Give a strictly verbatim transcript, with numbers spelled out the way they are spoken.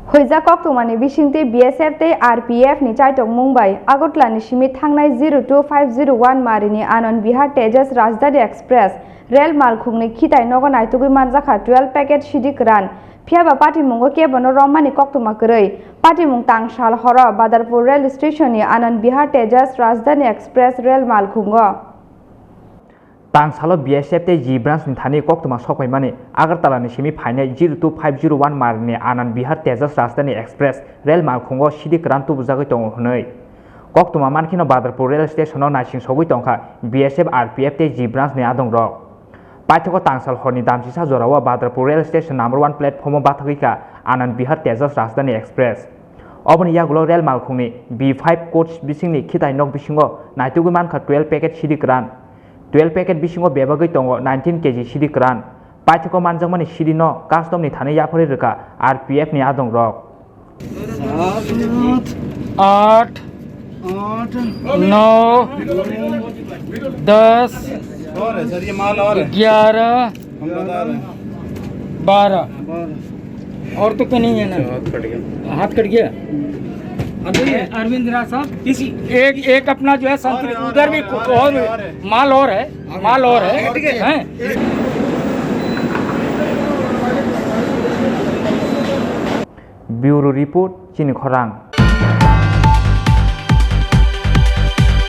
Huijak koktwmani bisingtwi B S F tei R P F ni chaitokmung bai Agartala ni simi thangnai zero two five zero one marini Anand Vihar Tejas Rajdhani Express rel malkhungni khitai nogo naitugwi manjakha twelve packet sidi kwran. Phiyaba patimungo kebono romani koktwma kwrwi. Patimung tangsal horo Badarpur rail station ni Anand Vihar Tejas Rajdhani Express rel malkhungo. Tangsalo B S F tei G branch ni thani koktwma sokpaimani Agartala ni simi phainai zero two five zero one marini Anand Vihar Tejas Rajdhani Express rel malkhungo sidi kwran tubujagwi tongo hwnwi. Koktwma mankheno Badarpur rail station o naising sogwi tongkha B S F, R P F tei G branch ni adongrok. Paithago tangsal horni damchisa jorao Badarpur rail station number one platform o bathagwi kha Anand Vihar Tejas Rajdhani Express. Oboni yagulo rel malkhungni B five coach bisingni khitai nok bisingo naitugwi mankha twelve packet sidi kwran. Twelve packet bisingo bebagwi tongo nineteen K G sidi kwran. Paithago manjakmani sidi no custom ni thani yapharwi rwkha R P F ni adongrok. सात, आठ, आठ, नौ, दस, ग्यारह, बारह। और तो कोई नहीं है ना? हाथ कट गया। अभी अरविंद राज साहब, इसी एक, एक अपना जो है संतरी, उधर भी कु-, और माल और है, माल और है, हैं? Bureau Report, Chini Khorang.